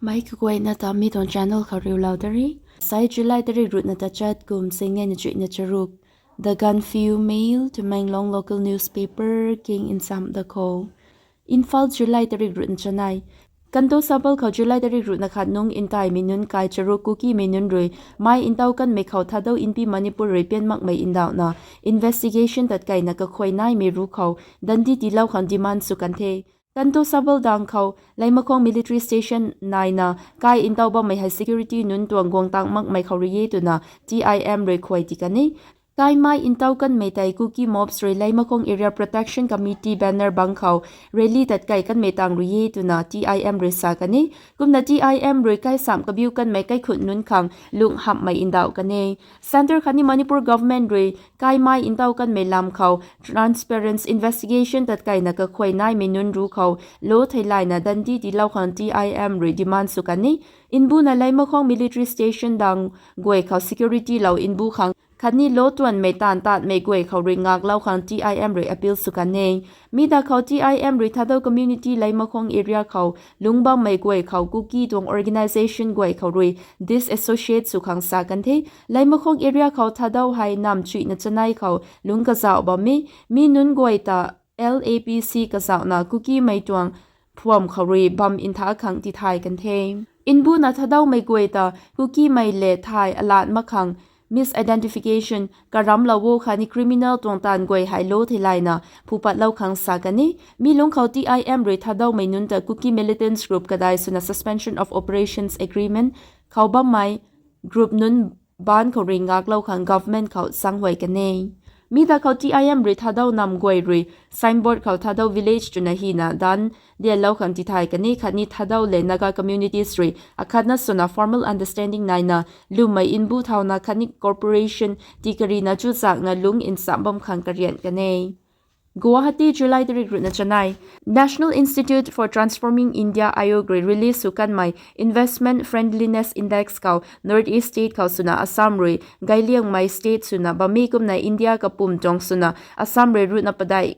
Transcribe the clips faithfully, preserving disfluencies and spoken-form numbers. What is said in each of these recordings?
Mei kaguayna ta mi tuang channel khou riulou da ri. Sai July tarik ruhna tachat kum singnei na chuihna charuk. The Gaanphiu Mail, Tamenglong local newspaper, king insam da khou. Imphal, July tarik ruhna chanei. Kanto Sabal khou July tarik ruhna khat nung ntaimei nunc kai charuk Kukimei nunc rui mei ntaw kanmei khou Thadou Inpi Manipur rui pian makmei ndauhna investigation tatkeina kakhuay naimei ru khou dandi tiilou khang demand sw kan the. Kanto Sabal dang khou Leimakhong military station naina kai ntaw bammei hei security nunc tuang guang tang makmei khou rui e twna T I M rui khuay ti kan e. Kai mei ntaw kanmei tei Kuki mobs rui Leimakhong Area Protection Committee banner bang khou rally tatkei kanmei tang rui e twna T I M rui sa kan e. Kumna T I M rui kai sam kabiu kanmei kaikhun nunc khang lung hamhmei ndauh kan e. Centre khatni Manipur government rui kai mei ntaw kanmei lam khou transparent investigation tatkeina kakhuay naimei nunc ru khou lo theilayna dandi tiilou khang T I M rui demand sw kan e. Nbuna Leimakhong military station dang guay khou security lou nbu khang khatni lo tuanmei taanv tatmei guay khou rui ngaklou khang T I M rui appeal sw kan e. Mi da khou T I M rui Thadou community Leimakhong area khou lungc bammei guay khou Kuki tuang organisation guay khou rui disassociate sw khang sa kan the. Leimakhong area khou Thadou hei nam chuihna chanei khou lungc kazauh bam e. Mi nunc guay ta L A P C kazauhna Kukimei tuang phuam khou rui bam ntha khang tithay kan the. Nbuna Thadoumei guay ta Kukimei le thay alat mak khang misidentification karamlou o khatni criminal tuang taanv guay hei lo theilayna phupatlou khang sa kan e. Mi lungc khou T I M rui Thadoumei nunc ta Kuki militants group kadai swna Suspension of Operations Agreement khou bammei group nunc baan khou rui ngaklou khang government khou zaenghuay kan e. Mi da khou T I M rui Thadou nam guay rui signboard khou Thadou village twna hina dan lianlou khang tithay kan e khatni Thadou le Naga communities rui akhatna swna formal understanding naina lwmmei nbu thauna khatni cooperation tii karina chuzaenghna lungc nsam bam khang karian kan e. Guwahati, July tarik ruhna chanei. National Institute for Transforming India, Ayog rui release sw kanmei Investment Friendliness Index khou North East state khou swna Assam rui gayliangmei state swna bam e kumna India kapwm tuang swna Assam rui ruhna padeih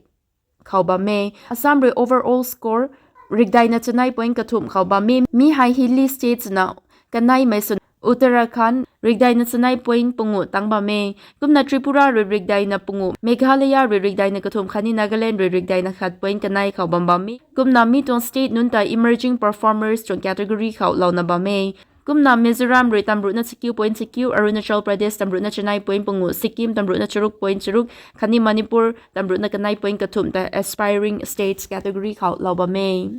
khou bam e. Assam rui overall score rikdeina chanei point kathumh khou bam e. Mi hei hilly state swna kaneimei swna Uttarakhand rikdeina chanei point panguh tang bam e. Kumna Tripura rui rikdeina panguh, Meghalaya rui rikdeina kathumh khatni Nagaland rui rikdeina khat point kanei khou bam bam e. Kumna mi tuang state nunc ta emerging performers tuang category khou louna bam e. Kumna Mizoram rui tamruhna chakiu point chakiu, Arunachal Pradesh tamruhna chanei point panguh, Sikkim tamruhna charuk point charuk khatni Manipur tamruhna kanei point kathumh ta aspiring states category khou lou bam e.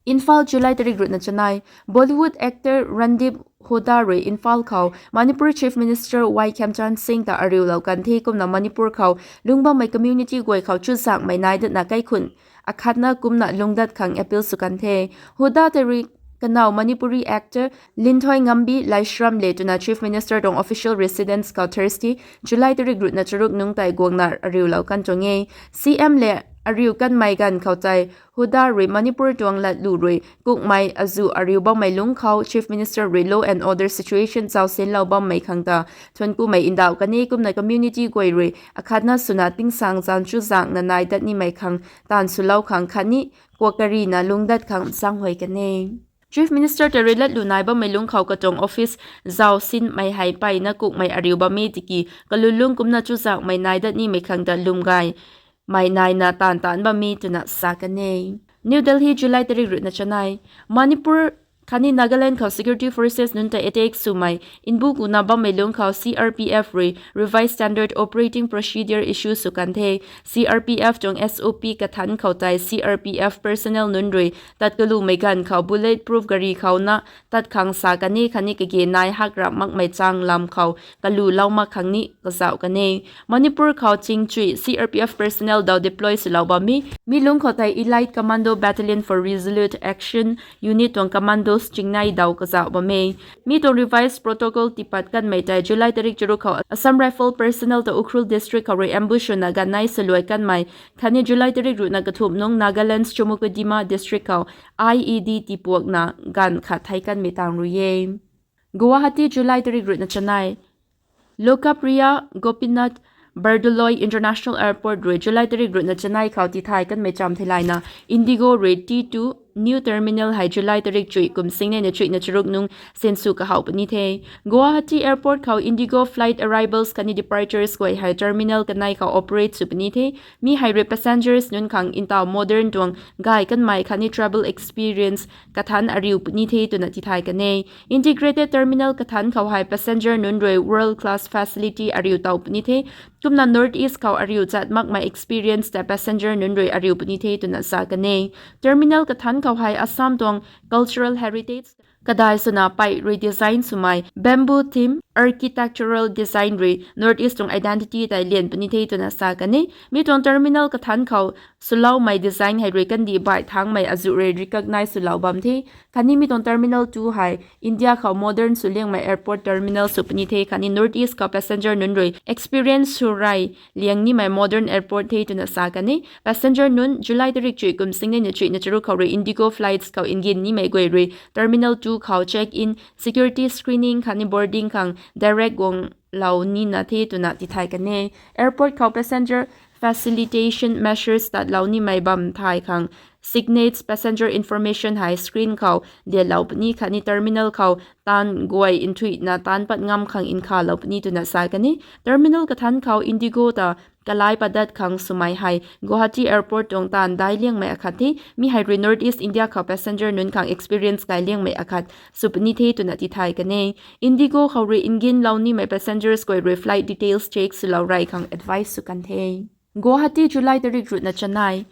Imphal, July tarik ruhna chanei. Bollywood actor Randeep Hooda rui Imphal khou Manipur Chief Minister Y Khemchand Singh ta ariulou kan the kumna Manipur khou lungc bammei community guay khou chuzaenghmei nai datna kaikhun akhatna kumna lungdat khang appeal sw kan the. Hooda tei rui kanow Manipuri actor Linthoi Ngambi Laishram le twna Chief Minister tuang official residence khou Thursday, July tarik ruhna charuk nungc tei guangna ariulou kan tuang e. C M le ariu kanmei ganv khou tei Hooda rui Manipur tuang latlu rui kukmei azuh ariu bammei lungc khou Chief Minister rui law and order situation zausinlou bammei khang ta thuanc kumei ndauh kan e kumna community guay rui akhatna swna tingsang zanc chuzaenghna nai dat nimei khang taanv swlou khang khatni kuak karina lungdat khang zaenghuay kan e. Chief Minister tei rui latlu nai bammei lungc khou katuang office zausinmei hei mpeyna kukmei ariu bam e tiki kalun lungc kumna chuzaenghmei nai dat nimei khang ta lwm gaymei naina taanv taanc bam e twna sa kan e. New Delhi, July tarik ruhna chanei. Manipur khatni Nagaland khou security forces nunc ta attack swmei nbu kuna bammei lungc khou C R P F rui Revised Standard Operating Procedure issue sw kan the. C R P F tuang S O P kathanc khou tei C R P F personnel nunc rui tat kalumei ganv khou bullet proof gari khou na tat khang sa kan e khatni kage nai hak rap makmei chang lam khou kalu lou mak khang ni kazauh kan e. Manipur khou ching chui C R P F personnel daw deploy swlou bam e. Mi lungc khou tei Elite Commando Battalion for Resolute Action Unit tuang commandos chingnei daw kazauh bam e. Mi tuang revised protocol tiipat kanmei tei July tarik charuk khou Assam Rifle personnel ta Ukhrul district khou rui ambush swna ganv nai saluai kanmei khatni July tarik ruhna kathumh nungc Nagaland's Chumoukedima district khou I E D tiipuakna ganv khat thei kanmei tang rui e. Guwahati, July tarik ruhna chanei. Lokapriya Gopinath Bardoloi International Airport rui July tarik ruhna chanei khou tithay kanmei cham theilayna Indigo rui T two new terminal hei July tarik chuih kum singnei na chuihna charuk nung sinsw kahaw puni the. Guwahati Airport khou IndiGo flight arrivals khatni departures guay hei terminal kanei khou operate sw puni the. Mi hei rui passengers nunc khang ntaw modern tuang gay kanmei khatni travel experience kathanc ariu puni the twna tithay kan e. Integrated terminal kathanc khou hei passenger nunc rui world class facility ariu taw puni the. Kumna North East khou ariu chat makmei experience ta passenger nunc rui ariu puni the twna sa kan e. Terminal kathanc khou hei Assam tuang cultural heritage kadai swna pei rui design swmei bamboo theme architectural design rui North East tuang identity tei lian puni the twna sa kan e. Mi tuang terminal kathanc khou swloumei design hei rui kandih baih thangmei azuh rui recognize swlou bam the. Khatni mi tuang terminal two hei India khou modern sw liangmei airport terminal sw puni the khatni North East khou passenger nunc rui experience sw rey liang nimei modern airport the twna sa kan e. Passenger nunc July tarik chuih kum singnei na chuihna charuk khou rui IndiGo flights khou ngin nimei guay rui terminal two khou check in, security screening khatni boarding khang direct guanglou nina the twna tithay kan e. Airport khou passenger facilitation measures tatlou nimei bam thay khang signage passenger information hei screen khou lianlou puni khatni terminal khou taanv guay nthuihna taanc pat ngam khang nkhalou puni twna sa kan e. Terminal kathanc khou IndiGo ta kalai padat khang swmei hei Guwahati Airport tuang taanv daic liangmei akhat the. Mi hei rui North East India khou passenger nunc khang experience gay liangmei akhat sw puni the twna tithay kan e. IndiGo khou rui nginlou nimei passengers guay rui flight details check swlou rey khang advice sw kan the. Guwahati, July tarik ruhna chanei.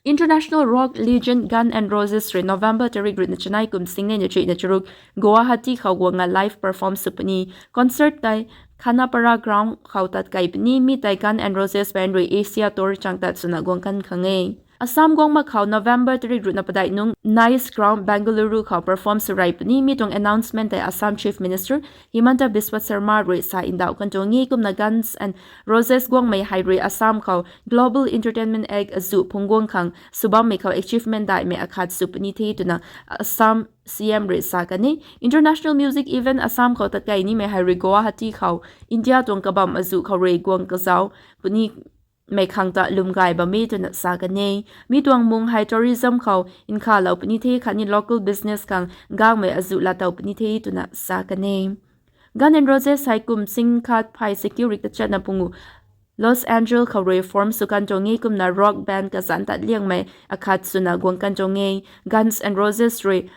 International rock legend Guns N' Roses rui November tarik ruhna chanei kum singnei na chuihna charuk Guwahati khou guangna live perform sw puni. Concert tei Khanapara ground khou tat kei puni. Mi tei Guns N' Roses band rui Asia tour chang tat swna guang kan khang e. Assam guang mak khou November tarik ruhna padeih nung Nice Ground, Bengaluru khou perform sw rey puni. Mi tuang announcement tei Assam Chief Minister Himanta Biswa Sarma rui sa ndauh kan tuang e. Kumna Guns N' Roses guangmei hei rui Assam khou Global Entertainment Act azuh phungc guang khang sw bammei khou achievement daihmei akhat sw puni the twna Assam C M rui sa kan e. International music event Assam khou tat kei nimei hei rui Guwahati khou India tuang kabam azuh khou rui guang kazauh puni mei khang ta lwm gay bam e twna sa kan e. Mi tuang mung hei tourism khou nkhalou puni the khatni local business khang gangmei azuh laatow puni the twna sa kan e. Guns N' Roses hei kum sing khat phay security tachatna pungu Los Angeles khou rui form sw kan tuang e. Kumna rock band kazanc tat liangmei akhat swna guang kan tuang e. Guns N' Roses rui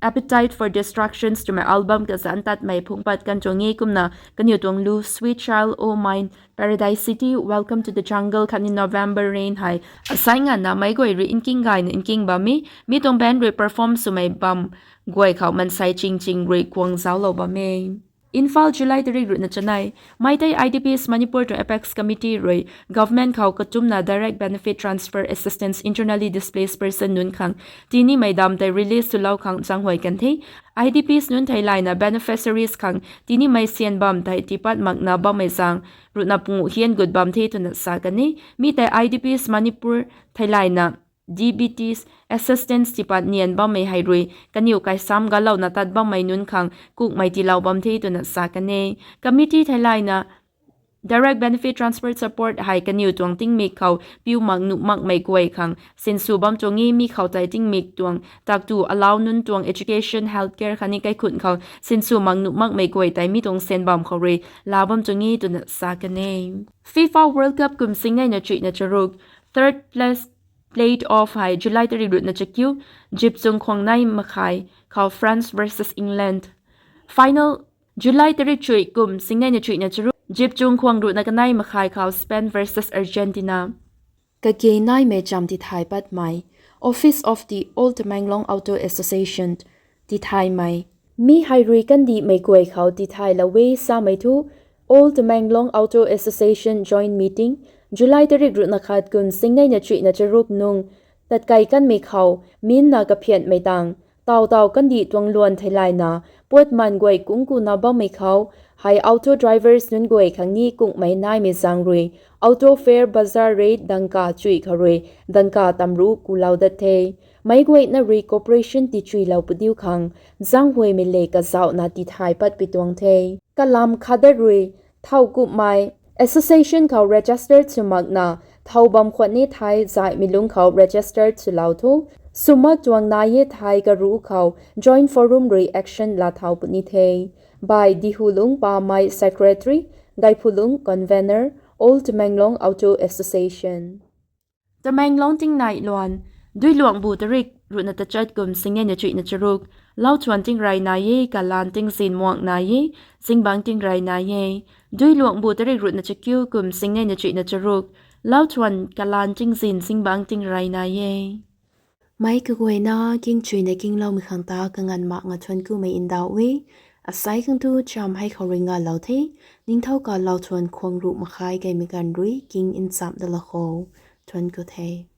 Appetite for Destructions twmei album kazanc tatmei phungc pat kan tuang e. Kumna kaniw tuang lu Sweet Child O' Mine, Paradise City, Welcome to the Jungle khatni November Rain hei asai nganvna meic guay rui nking gayna nking bam e. Mi tuang band rui perform swmei bam guay khou mansei ching ching rui guang zauclou bam e. Imphal, July tarik ruhna chanei. Meitei I D Ps Manipur tuang Apex Committee rui government khou katumna Direct Benefit Transfer Assistance internally displaced person nunc khang tinimei dam tei release swlou khang zaenghuay kan the. I D Ps nunc theilayna beneficiaries khang tinimei syan bam tei tiipat makna bammei zaeng ruhna pungu hian gut bam the twna sa kan e. Mi tei I D Ps Manipur theilayna D B Ts assistance tiipat nian bammei hei rui kaniw kaisam galouna tat bammei nunc khang kukmei tiilou bam the twna sa kan e. Committee theilayna Direct Benefit Transfer Support hei kaniw tuang tingmik khou piu mak nuh makmei guay khang sinsw bam tuang e. Mi khou tei tingmik tuang taktu alau nunc tuang education, healthcare khatni kaikhun khou sinsw mak nuh makmei guay tei mi tuang syan bam khou rui laa bam tuang e twna sa kan e. FIFA World Cup kum singneina chuihna charuk, third place playoff hei July tarik ruhna chakiu, zipchung khwang nai makhai khou France versus England. Final July tarik chuih kum singneina chuihna charuk, zipchung khwang ruhna kanei makhai khou Spain versus Argentina. Kage naimei cham tithay patmei, Office of the All Tamenglong Auto Association tithaymei. Mi hei rui kandihmei guay khou tithaylou e samei thu, All Tamenglong Auto Association Joint Meeting, July tarik ruhna khat kum singneina chuihna charuk nung tatkai kanmei khou minna kaphianmei tang, taw taw kandih tuang luan theilayna puatman guay kungkuna bammei khou, hei auto drivers nunc guay khang ni kungmei naimei zaeng rui, auto fare bazar rate dangka chuih khou rui dangka tamruh kulou dat the. Meic guayna rui cooperation tichuilou pudiu khang zaenghuaymei le kazauhna tithay patpui tuang the. Kalam khat dat rui, thow kumhmei association khou registered sw makna, thow bam khwan ni thei zaihmei lungc khou registered swlou thu, Swmak tuang nai e thei karuh khou Joint Forum rui action laa thau puni the. By Dihulung Pamei, Secretary, Gaiphulung, Convener, All Tamenglong Auto Association. Tamenglong tingnai luan, Duiluangbu tarik ruhna tachat kum singnei na chuihna charuk, Lauthuan tingrey nai e, Kalan tingzin muang nai e, Zingbangc tingrey nai e. Duiluangbu tarik ruhna chakiu kum singnei na chuihna charuk, Lauthuan Kalan tingzin Zingbangc tingrey nai e. Meic kaguayna kingchuina kingloumei khang ta kanganv mak nga thuan kumei ndauh e. Asei khang tu cham hei khou rui ngalou the, ningthau ka Lauthuan khuang ruh makhai gaymei ganv rui king nchamh da la kho. Thuan ku the.